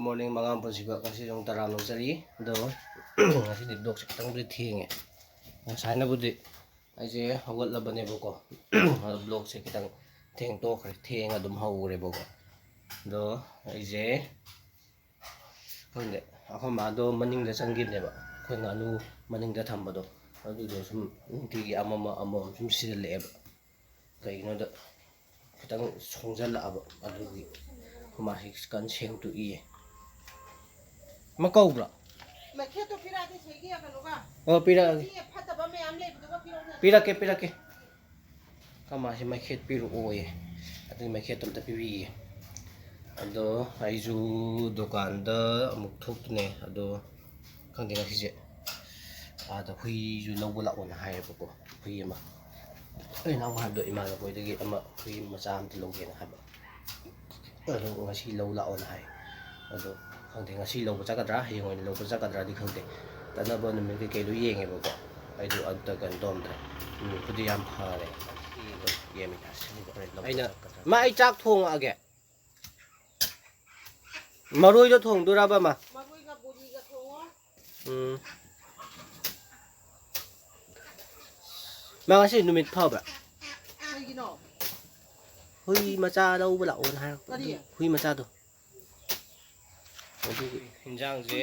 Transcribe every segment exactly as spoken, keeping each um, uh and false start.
Morning, ꯃꯉꯥ ꯄꯨꯟꯁꯤꯕ, ꯉꯁꯤꯁꯨ ꯑꯃꯨꯛ ꯇꯔꯥꯝꯅ ꯑꯣꯛꯆꯔꯤ꯫ ꯑꯗꯣ ꯉꯁꯤꯗꯤ vlogꯁꯦ ꯈꯤꯇꯪꯕꯨꯗꯤ ꯊꯦꯡꯉꯦ꯫ ꯉꯁꯥꯏꯅꯕꯨꯗꯤ ꯑꯩꯁꯦ ꯍꯧꯒꯠꯂꯕꯅꯦꯕꯀꯣ꯫ ꯑꯗꯣ vlogꯁꯦ ꯈꯤꯇꯪ ꯊꯦꯡ ꯇꯣꯛꯈ꯭ꯔꯦ, ꯊꯦꯡ ꯑꯗꯨꯝ ꯍꯧꯈ꯭ꯔꯦꯕꯀꯣ꯫ ꯑꯗꯣ ꯑꯩꯁꯦ ꯈꯪꯗꯦ, ꯑꯩꯈꯣꯏ ꯃꯥꯗꯣ ꯃꯅꯤꯡꯗ ꯆꯪꯈꯤꯕꯅꯦꯕ, ꯑꯩꯈꯣꯏ ꯉꯥꯅꯨ ꯃꯅꯤꯡꯗ ꯊꯝꯕꯗꯣ꯫ ꯑꯗꯨꯗꯣ ꯁꯨꯝ ꯅꯨꯡꯇꯤꯒꯤ ꯑꯃꯃꯝ ꯑꯃꯃꯝ ꯁꯨꯝ ꯁꯤꯖꯤꯜꯂꯛꯑꯦꯕ꯫ ꯀꯩꯒꯤꯅꯣꯗ ꯈꯤꯇꯪ ꯁꯣꯡꯖꯜꯂꯛꯑꯕ, ꯑꯗꯨꯒꯤ ꯑꯩꯈꯣꯏ ꯃꯥꯁꯤ ꯀꯟꯅ ꯁꯦꯡꯗꯣꯛꯏꯌꯦ꯫ ꯑꯃ ꯀꯧꯕ꯭ꯔꯣ? ꯃꯩꯈꯦꯠꯇꯣ ꯄꯤꯔꯛꯑꯗꯤ ꯁꯤꯒꯤ ꯀꯩꯅꯣꯒ, ꯑꯣ, ꯄꯤꯔꯛꯑꯒꯦ꯫ ꯁꯤ ꯐꯠꯇꯕ ꯃꯌꯥꯝ ꯂꯩꯕꯗꯨꯒ ꯄꯤꯔꯛꯑꯣꯅꯦ꯫ ꯄꯤꯔꯛꯀꯦ, ꯄꯤꯔꯛꯀꯦ꯫ ꯀꯃꯥꯁꯤ ꯃꯩꯈꯦꯠ ꯄꯤꯔꯛꯑꯣꯌꯦ꯫ ꯑꯗꯨꯒꯤ ꯃꯩꯈꯦꯠꯇꯣ ꯑꯝꯇ ꯄꯤꯕꯤꯒꯦ꯫ ꯑꯗꯣ ꯑꯩꯁꯨ ꯗꯨꯀꯥꯟꯗ ꯑꯃꯨꯛ ꯊꯣꯛꯇꯨꯅꯦ꯫ ꯑꯗꯣ ꯈꯪꯗꯦ, ꯉꯁꯤꯁꯦ ꯑꯥꯗ ꯍꯨꯏꯁꯨ ꯂꯧꯕ ꯂꯥꯛꯑꯣꯅ ꯍꯥꯏꯌꯦꯕꯀꯣ꯫ ꯍꯨꯏ ꯑꯃ, ꯑꯩ ꯏꯅꯥꯎ ꯍꯥꯏꯕꯗꯣ, ꯏꯃꯥꯟꯅꯕ ꯍꯣꯏꯗꯒꯤ ꯑꯃ ꯍꯨꯏ ꯃꯆꯥ ꯑꯝꯇ ꯂꯧꯒꯦꯅ ꯍꯥꯏꯕ꯫ ꯑꯗꯣ ꯉꯁꯤ ꯂꯧ ꯂꯥꯛꯑꯣꯅ ꯍꯥꯏ꯫ ꯑꯗꯣ ꯈꯪꯗꯦ, ꯉꯁꯤ ꯂꯧꯕ ꯆꯠꯀꯗ꯭ꯔꯥ, ꯍꯌꯦꯡ ꯑꯣꯏꯅ ꯂꯧꯕ ꯆꯠꯀꯗ꯭ꯔꯥꯗꯤ ꯈꯪꯗꯦ꯫ ꯆꯠꯅꯕ ꯅꯨꯃꯤꯠ ꯀꯩꯀꯩ ꯂꯣꯏ ꯌꯦꯡꯉꯦꯕꯀꯣ꯫ ꯑꯩꯗꯣ ꯑꯝꯇ ꯀꯩꯅꯣ ꯇꯧꯔꯝꯗ꯭ꯔꯦ꯫ ꯅꯨꯃꯤꯠꯄꯨꯗꯤ ꯌꯥꯝ ꯐꯔꯦ꯫ ꯑꯗꯣ ꯌꯦꯡꯃꯤꯟꯅꯔꯁꯤ꯫ ꯑꯩꯅ, ꯃꯥ, ꯑꯩ ꯆꯥꯛ ꯊꯣꯡꯉꯛꯑꯒꯦ꯫ ꯃꯔꯣꯏꯗꯣ ꯊꯣꯡꯗꯣꯏꯔꯕ, ꯃꯥ? ꯃꯔꯣꯏꯒ ꯕꯣꯔꯤꯒ ꯊꯣꯡꯉꯣ꯫ ꯎꯝ꯫ ꯃꯥ ꯉꯁꯤ ꯅꯨꯃꯤꯠ ꯐꯕ꯭ꯔꯥ? ꯀꯩꯒꯤꯅꯣ? ꯍꯨꯏ ꯃꯆꯥ ꯂꯧꯕ ꯂꯥꯛꯑꯣꯅ ꯍꯥꯏꯔꯛꯄ꯫ ꯀꯔꯤ? ꯍꯨꯏ ꯃꯆꯥꯗꯣ꯫ ꯑꯗꯨꯒꯤ ꯍꯤꯟꯖꯥꯡꯁꯦ,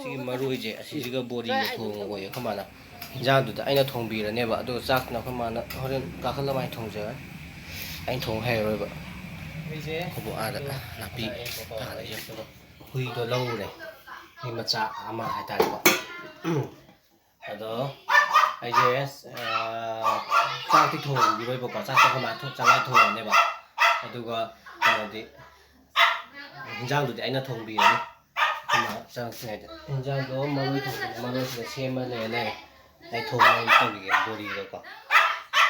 ꯁꯤꯒꯤ ꯃꯔꯣꯏꯁꯦ, ꯑꯁꯤꯁꯤꯒ ꯕꯣꯔꯤꯒ ꯊꯣꯡꯉꯣꯌꯦ ꯑꯩꯈꯣꯏ ꯃꯥꯅ꯫ ꯍꯤꯟꯖꯥꯡꯗꯨꯗ ꯑꯩꯅ ꯊꯣꯡꯕꯤꯔꯅꯦꯕ, ꯑꯗꯨꯒ ꯆꯥꯛꯇꯨꯅ ꯑꯩꯈꯣꯏ ꯃꯥꯅ ꯍꯣꯔꯦꯟ ꯀꯥꯈꯠꯂ ꯃꯥꯏ ꯊꯣꯡꯖꯔꯅꯤ꯫ ꯑꯩꯅ ꯊꯣꯡ ꯍꯩꯔꯔꯣꯏꯕ꯫ ꯑꯩꯈꯣꯏꯕꯨ ꯑꯥꯗ ꯅꯥꯄꯤ ꯐꯥꯜꯂꯤꯁꯦ꯫ ꯍꯨꯏꯗꯣ ꯂꯧꯔꯨꯔꯦ꯫ ꯍꯨꯏ ꯃꯆꯥ ꯑꯃ ꯍꯥꯏꯇꯥꯔꯦꯀꯣ꯫ ꯑꯗꯣ ꯑꯩꯁꯦ, ꯑ, ꯆꯥꯛꯇꯤ ꯊꯣꯡꯈꯤꯔꯣꯏꯕꯀꯣ꯫ ꯆꯥꯛꯇꯣ ꯑꯩꯈꯣꯏ ꯃꯥ ꯊꯣ-, ꯆꯥꯛꯂꯥ ꯊꯣꯡꯉꯅꯦꯕ꯫ ꯑꯗꯨꯒ ꯀꯩꯅꯣꯗꯤ, ꯍꯤꯟꯖꯥꯡꯗꯨꯗꯤ ꯑꯩꯅ ꯊꯣꯡꯕꯤꯔꯅꯤ꯫ ꯑꯩꯈꯣꯏ ꯃꯥ ꯆꯪꯉꯛꯇ꯭ꯔꯤꯉꯩꯗ꯫ ꯍꯤꯟꯖꯥꯡꯗꯣ ꯃꯔꯣꯏ ꯊꯣꯡꯕ, ꯃꯔꯣꯏꯁꯤꯗ ꯁꯦꯝꯃ ꯂꯩꯔ ꯂꯩꯔꯦ꯫ ꯑꯩ ꯊꯣꯡꯕ ꯑꯣꯏꯅ ꯇꯧꯈꯤꯒꯦ ꯕꯣꯔꯤꯒꯀꯣ꯫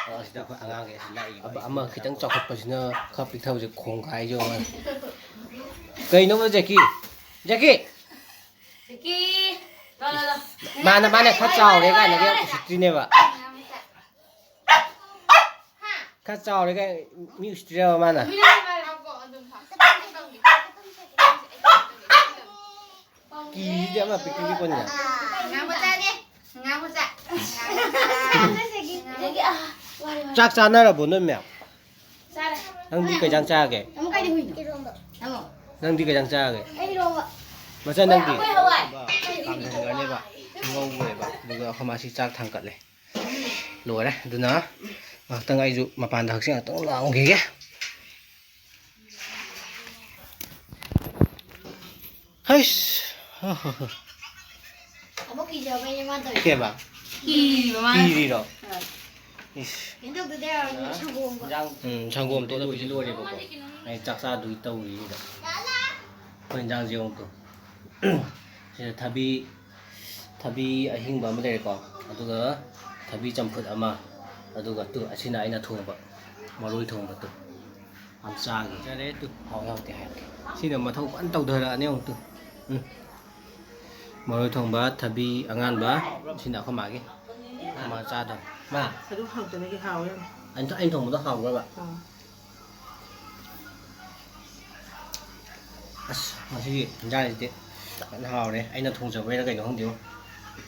ꯑ, ꯑꯁꯤꯗ ꯑꯩꯈꯣꯏ ꯑꯉꯥꯡꯈꯩ ꯑꯁꯤ ꯂꯥꯛꯏ꯫ ꯑꯃ, ꯑꯃ ꯈꯤꯇꯪ ꯆꯥꯎꯈꯠꯄꯁꯤꯅ ꯈꯔ ꯄꯤꯛꯊꯕꯁꯦ ꯈꯣꯡꯒꯥꯏꯁꯦ ꯌꯦꯡꯉꯣ꯫ ꯀꯩꯅꯣꯕ, ꯖꯦꯀꯤ? ꯖꯦꯀꯤ! ꯖꯦꯀꯤ! ꯂꯥꯎ, ꯂꯥꯎ, ꯂꯥꯎ꯫ ꯃꯥꯅ, ꯃꯥꯅ ꯈꯔ ꯆꯥꯎꯔꯦ ꯀꯥꯏꯅꯒ ꯎꯁꯤꯠꯇ꯭ꯔꯤꯅꯦꯕ꯫ ꯈꯔ ꯆꯥꯎꯔꯦ ꯀꯥꯏ ꯃꯤ ꯎꯁꯤꯠꯇ꯭ꯔꯤꯔꯕ ꯃꯥꯅ? ꯃꯤꯅ ꯍꯥꯏꯕ ꯂꯥꯎꯀꯣ, ꯑꯗꯨꯝ ꯐꯥꯎ꯫ ꯏꯁꯤꯗꯤ ꯑꯃ ꯄꯤꯛꯇ꯭ꯔꯨ ꯄꯤꯛꯄꯅꯤꯅ꯫ ꯉꯥꯡꯕ ꯆꯥꯒꯦ꯫ ꯉꯥꯡꯕ ꯆꯥ꯫ ꯆꯥꯛ ꯆꯥꯅꯔꯕꯣ ꯅꯣꯏ ꯃꯌꯥꯝ? ꯆꯥꯔꯦ꯫ ꯅꯪꯗꯤ ꯀꯩ ꯏꯟꯖꯥꯡ ꯆꯥꯔꯒꯦ? ꯑꯃꯨꯛ ꯀꯥꯏꯗ ꯍꯨꯏꯅꯣ? ꯅꯪꯉꯣ꯫ ꯅꯪꯗꯤ ꯀꯩ ꯏꯟꯖꯥꯡ ꯆꯥꯔꯒꯦ? ꯑꯩ ꯏꯔꯣꯝꯕ꯫ ꯃꯆꯟ ꯅꯪꯗꯤ? ꯑꯩꯈꯣꯏ ꯍꯋꯥꯏ꯫ ꯀꯥꯝꯊꯣꯡꯒꯅꯦꯕ꯫ ꯉꯧꯕꯅꯦꯕ꯫ ꯑꯗꯨꯒ ꯑꯩꯈꯣꯏ ꯃꯥꯁꯤ ꯆꯥꯛ ꯊꯥꯡꯀꯠꯂꯦ꯫ ꯂꯣꯏꯔꯦ꯫ ꯑꯗꯨꯅ ꯉꯥꯏꯍꯥꯛꯇꯪ ꯑꯩꯁꯨ ꯃꯄꯥꯟꯗ ꯍꯛꯆꯤꯡ ꯉꯥꯛꯇꯪ ꯂꯥꯡꯈꯤꯒꯦ꯫ ꯍꯩꯁ꯫ ꯑꯃꯨꯛ ꯀꯤꯖꯕꯩꯅꯦ ꯃꯥ ꯇꯧꯔꯤꯁꯦ꯫ ꯀꯦꯕ? ꯀꯤꯔꯤꯕ ꯃꯥꯅ꯫ ꯀꯤꯔꯤꯔꯣ? ꯑꯥ꯫ ꯏꯁ꯫ ꯀꯩꯅꯣ ꯇꯧꯗꯣꯏꯗ ꯌꯥꯔꯣꯏ, ꯁꯪꯒꯣꯝꯒ꯫ ꯎꯝ, ꯁꯪꯒꯣꯝ ꯇꯣꯠꯂ ꯂꯣꯏꯗꯤ ꯂꯣꯏꯔꯦꯕꯀꯣ꯫ ꯑꯩ ꯆꯥꯛ ꯆꯥꯗꯨꯒꯤ ꯇꯧꯔꯤꯁꯤꯗ꯫ ꯑꯩꯈꯣꯏ ꯏꯟꯖꯥꯡꯁꯦ ꯌꯦꯡꯉꯨ ꯇꯨ꯫ ꯁꯤꯗ ꯊꯕꯤ, ꯊꯕꯤ ꯑꯍꯤꯡꯕ ꯑꯃ ꯂꯩꯔꯦꯀꯣ꯫ ꯑꯗꯨꯒ ꯊꯕꯤ ꯆꯝꯐꯨꯠ ꯑꯃ꯫ ꯑꯗꯨꯒ ꯇꯨ, ꯑꯁꯤꯅ ꯑꯩꯅ ꯊꯣꯡꯕ ꯃꯔꯣꯏ ꯊꯣꯡꯕ ꯇꯨ꯫ ꯌꯥꯝ ꯆꯥꯒꯦ꯫ ꯆꯥꯔꯦ ꯇꯨ꯫ ꯍꯥꯎ ꯍꯥꯎꯇꯦ ꯍꯥꯏꯔꯛꯀꯦ꯫ ꯁꯤꯅ ꯃꯊꯧ ꯐꯖꯅ ꯇꯧꯊꯔꯛꯑꯅꯤ ꯑꯃꯨꯛ ꯇꯨ꯫ ꯎꯝ꯫ ꯃꯔꯣꯏ ꯊꯣꯡꯕ, ꯊꯕꯤ ꯑꯉꯥꯟꯕ, ꯁꯤꯅ ꯑꯩꯈꯣꯏ ꯃꯥꯒꯤ꯫ ꯑꯩꯈꯣꯏ ꯃꯥ ꯆꯥꯗꯧ꯫ ꯃꯥ꯫ ꯑꯗꯨ ꯍꯥꯎꯇꯕꯒꯤ ꯍꯥꯎꯋꯦ ꯌꯥꯝ꯫ ꯑꯩꯅ ꯊꯣ-, ꯑꯩꯅ ꯊꯣꯡꯕꯗꯣ ꯍꯥꯎꯕ꯭ꯔꯕ? ꯑꯥ꯫ ꯑꯁ, ꯉꯁꯤꯒꯤ ꯏꯟꯖꯥꯡꯁꯤꯗꯤ ꯐꯖꯅ ꯍꯥꯎꯔꯦ꯫ ꯑꯩꯅ ꯊꯣꯡꯖꯕꯩꯔꯥ ꯀꯩꯅꯣ ꯈꯪꯗꯦꯉꯣ꯫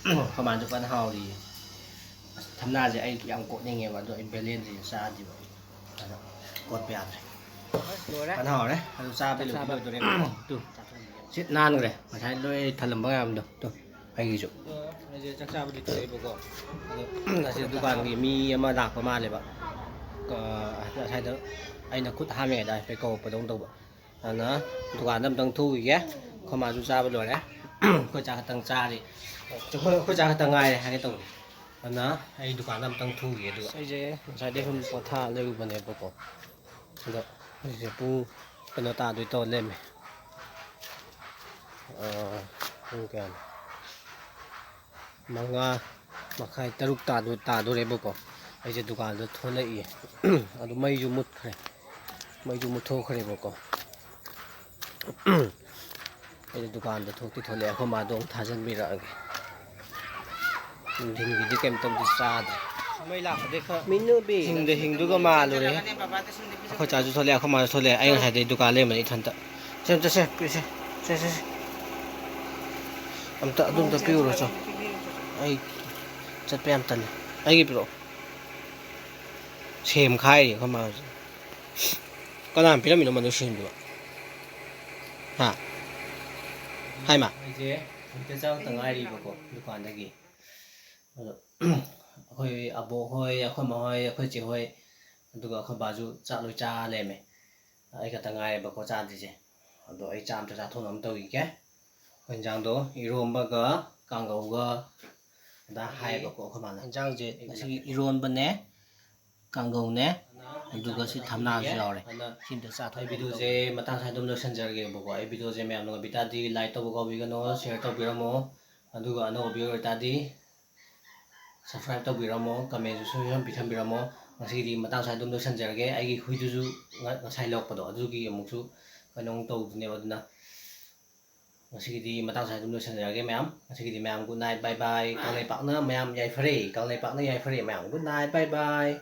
ꯑꯩꯈꯣꯏ ꯃꯥꯅꯁꯨ ꯐꯖꯅ ꯍꯥꯎꯔꯤꯌꯦ꯫ ꯑꯁ, ꯊꯝꯅꯥꯁꯦ ꯑꯩ ꯌꯥꯝ ꯀꯣꯠꯅꯤꯡꯉꯦꯕ, ꯑꯗꯣ ꯑꯩ ꯕꯦꯂꯦꯟꯁꯁꯦ ꯆꯥꯗꯦꯕ꯫ ꯑꯗꯣ ꯀꯣꯠꯄ ꯌꯥꯗ꯭ꯔꯦ꯫ ꯂꯣꯏꯔꯦ꯫ ꯐꯖꯅ ꯍꯥꯎꯔꯦ꯫ ꯑꯗꯨ ꯆꯥꯕ ꯆꯥꯛ ꯆꯥꯕ꯫ ꯂꯣꯏꯗꯣꯔꯦ꯫ ꯇꯨ꯫ ꯁꯤ ꯅꯥꯟꯈ꯭ꯔꯦ꯫ ꯉꯁꯥꯏ ꯂꯣꯏ ꯊꯜꯂꯝꯕ ꯃꯌꯥꯝꯗꯣ꯫ ꯇꯨ꯫ ꯑꯩꯒꯤꯁꯨ꯫ ꯑꯩꯁꯦ ꯆꯥꯛ ꯆꯥꯕꯗꯤ ꯇꯣꯛꯑꯦꯕꯀꯣ꯫ ꯑꯗꯣ ꯑꯁꯤ ꯗꯨꯀꯥꯟꯒꯤ ꯃꯤ ꯑꯃ ꯂꯥꯛꯄ ꯃꯥꯜꯂꯦꯕ꯫ ꯑ, ꯉꯁꯥꯏꯗ ꯑꯩꯅ ꯈꯨꯠ ꯍꯥꯝꯃꯤꯉꯩꯗ ꯍꯥꯏꯐꯦꯠ ꯀꯧꯔꯛꯄꯗꯧꯅ ꯇꯧꯕ꯫ ꯑꯗꯨꯅ ꯗꯨꯀꯥꯟꯗ ꯑꯝꯇꯪ ꯊꯣꯛꯎꯈꯤꯒꯦ꯫ ꯑꯩꯈꯣꯏ ꯃꯥꯁꯨ ꯆꯥꯕ ꯂꯣꯏꯔꯦ꯫ ꯑꯩꯈꯣꯏ ꯆꯥ ꯈꯛꯇꯪ ꯆꯥꯔꯤ꯫ ꯑꯩꯈꯣꯏ, ꯑꯩꯈꯣꯏ ꯆꯥ ꯈꯛꯇꯪ ꯉꯥꯏꯔꯦ ꯍꯥꯏꯒꯦ ꯇꯧꯕꯅꯤ꯫ ꯑꯗꯨꯅ ꯑꯩ ꯗꯨꯀꯥꯟꯗ ꯑꯝꯇꯪ ꯊꯣꯛꯎꯈꯤꯒꯦ ꯑꯗꯨꯒ꯫ ꯑꯩꯁꯦ ꯉꯁꯥꯏꯗꯩ ꯁꯨꯝ ꯄꯣꯊꯥ ꯂꯩꯔꯨꯕꯅꯦꯕꯀꯣ꯫ ꯑꯗꯣ ꯍꯧꯖꯤꯛꯁꯦ ꯄꯨꯡ ꯀꯩꯅꯣ ꯇꯥꯗꯣꯏ ꯇꯧꯔ ꯂꯩꯔꯝꯃꯦ꯫ ꯑ, ꯄꯨꯡ ꯀꯌꯥꯅꯣ? ꯃꯉꯥ ꯃꯈꯥꯏ, ꯇꯔꯨꯛ ꯇꯥꯗꯣ-, ꯇꯥꯗꯣꯔꯦꯕꯀꯣ꯫ ꯑꯩꯁꯦ ꯗꯨꯀꯥꯟꯗ ꯊꯣꯛꯂꯛꯏ꯫ ꯑꯗꯨ ꯃꯩꯁꯨ ꯃꯨꯠꯈ꯭ꯔꯦ꯫ ꯃꯩꯁꯨ ꯃꯨꯠꯊꯣꯛꯈ꯭ꯔꯦꯕꯀꯣ꯫ ꯑꯩꯁꯦ ꯗꯨꯀꯥꯟꯗ ꯊꯣꯛꯇꯤ ꯊꯣꯛꯂꯛꯑꯦ꯫ ꯑꯩꯈꯣꯏ ꯃꯥꯗꯣ ꯑꯃꯨꯛ ꯊꯥꯖꯤꯟꯕꯤꯔꯛꯑꯒꯦ꯫ ꯅꯨꯡꯊꯤꯟꯒꯤꯗꯤ ꯀꯩꯝꯇꯕꯨꯗꯤ ꯆꯥꯗ꯭ꯔꯦ꯫ ꯃꯩ ꯂꯥꯛꯄꯗꯩ ꯈꯔ ꯃꯤꯅꯨꯕꯤ꯫ ꯍꯤꯡꯗ ꯍꯤꯡꯗꯨꯒ ꯃꯥꯜꯂꯨꯔꯦ꯫ ꯑꯩꯈꯣꯏ ꯆꯥꯁꯨ ꯊꯣꯛꯂꯛꯑꯦ, ꯑꯩꯈꯣꯏ ꯃꯥꯁꯨ ꯊꯣꯛꯂꯛꯑꯦ꯫ ꯑꯩ ꯉꯁꯥꯏꯗꯩ ꯗꯨꯀꯥꯟ ꯂꯩꯔꯝꯕꯅꯤ ꯏꯊꯟꯇ꯫ ꯆꯠꯁꯦ, ꯆꯠꯁꯦ, ꯄꯤꯁꯦ, ꯆꯠꯁꯦ, ꯆꯠꯁꯦ꯫ ꯑꯝꯇ ꯑꯗꯨꯝꯇ ꯄꯤꯔꯨꯔꯣ, ꯆꯣ꯫ ꯑꯩ ꯆꯠꯄ ꯌꯥꯝ ꯇꯜꯂꯦ꯫ ꯑꯩꯒꯤ ꯄꯤꯔꯛꯑꯣ꯫ ꯁꯦꯝ ꯈꯥꯏꯔꯤ ꯑꯩꯈꯣꯏ ꯃꯥ ꯍꯧꯖꯤꯛ꯫ ꯀꯅꯥꯅ ꯄꯤꯔꯝꯃꯤꯅꯣ ꯃꯗꯨ ꯁꯦꯝꯗꯨꯕꯣ? ꯍꯥ? ꯍꯥꯏꯃ? ꯑꯩꯁꯦ ꯍꯧꯖꯤꯛꯇ ꯆꯪꯉꯛꯇ ꯉꯥꯏꯔꯤꯕꯀꯣ, ꯗꯨꯀꯥꯟꯗꯒꯤ꯫ ꯑꯗꯣ ꯑꯩꯈꯣꯏ ꯑꯕꯣꯛ ꯍꯣꯏ, ꯑꯩꯈꯣꯏ ꯃꯥ ꯍꯣꯏ, ꯑꯩꯈꯣꯏ ꯆꯦ ꯍꯣꯏ, ꯑꯗꯨꯒ ꯑꯩꯈꯣꯏ ꯕꯥꯁꯨ ꯆꯥꯛ ꯂꯣꯏ ꯆꯥ ꯂꯩꯔꯝꯃꯦ꯫ ꯑꯩ ꯈꯛꯇ ꯉꯥꯏꯔꯦꯕꯀꯣ ꯆꯥꯗ꯭ꯔꯤꯁꯦ꯫ ꯑꯗꯣ ꯑꯩ ꯆꯥ ꯑꯝꯇ ꯆꯥꯊꯣꯛꯅꯕ ꯇꯧꯈꯤꯒꯦ꯫ ꯑꯩꯈꯣꯏ ꯏꯟꯖꯥꯡꯗꯣ ꯏꯔꯣꯝꯕꯒ ꯀꯥꯡꯒꯧꯒ ꯑꯗ ꯍꯥꯏꯌꯦꯕꯀꯣ ꯑꯩꯈꯣꯏ ꯃꯥꯅ꯫ ꯏꯟꯖꯥꯡꯁꯦ ꯉꯁꯤꯒꯤ ꯏꯔꯣꯟꯕꯅꯦ, ꯀꯥꯡꯒꯧꯅꯦ, ꯑꯗꯨꯒ ꯁꯤ ꯊꯝꯅꯥꯁꯨ ꯌꯥꯎꯔꯦ꯫ ꯑꯗꯨꯅ ꯁꯤ ꯑꯝꯇ ꯆꯥꯊꯣꯛ ꯑꯩ ꯚꯤꯗꯤꯑꯣꯁꯦ ꯃꯇꯥꯡ ꯁ꯭ꯋꯥꯏꯗ ꯑꯗꯨꯝ ꯂꯣꯏꯁꯤꯟꯖꯔꯒꯦꯕꯀꯣ꯫ ꯑꯩ ꯚꯤꯗꯤꯑꯣꯁꯦ ꯃꯌꯥꯝ ꯅꯨꯡꯉꯥꯏꯕꯤ ꯇꯥꯔꯗꯤ like ꯇꯧꯕ ꯀꯥꯎꯕꯤꯒꯅꯨ, share ꯇꯧꯕꯤꯔꯝꯃꯣ꯫ ꯑꯗꯨꯒ ꯑꯅꯧꯕ viewer ꯑꯣꯏꯇꯥꯔꯗꯤ subscribe ꯇꯧꯕꯤꯔꯝꯃꯣ, comment ꯁꯨ ꯁꯣꯏꯗꯅ ꯄꯤꯁꯟꯕꯤꯔꯝꯃꯣ꯫ ꯉꯁꯤꯒꯤꯗꯤ ꯃꯇꯥꯡ ꯁ꯭ꯋꯥꯏꯗ ꯑꯗꯨꯝ ꯂꯣꯏꯁꯤꯟꯖꯔꯒꯦ꯫ ꯑꯩꯒꯤ ꯍꯨꯏꯗꯨꯁꯨ ꯉ-, ꯉꯁꯥꯏ ꯂꯧꯔꯛꯄꯗꯣ, ꯑꯗꯨꯒꯤ ꯑꯃꯨꯛꯁꯨ ꯀꯩꯅꯣ ꯑꯃꯨꯛ ꯇꯧꯗꯣꯏꯅꯦꯕ꯫ ꯑꯗꯨꯅ ꯉꯁꯤꯒꯤꯗꯤ ꯃꯇꯥꯡ ꯁ꯭ꯋꯥꯏꯗ ꯑꯗꯨꯝ ꯂꯣꯏꯁꯤꯟꯖꯔꯒꯦ ꯃꯌꯥꯝ꯫ ꯉꯁꯤꯒꯤꯗꯤ ꯃꯌꯥꯝ good night, bye bye꯫ ꯀꯪꯂꯩꯄꯥꯛꯅ ꯃꯌꯥꯝ ꯌꯥꯏꯐꯔꯦ, ꯀꯪꯂꯩꯄꯥꯛꯅ ꯌꯥꯏꯐꯔꯦ ꯃꯌꯥꯝ꯫ Good night, bye bye꯫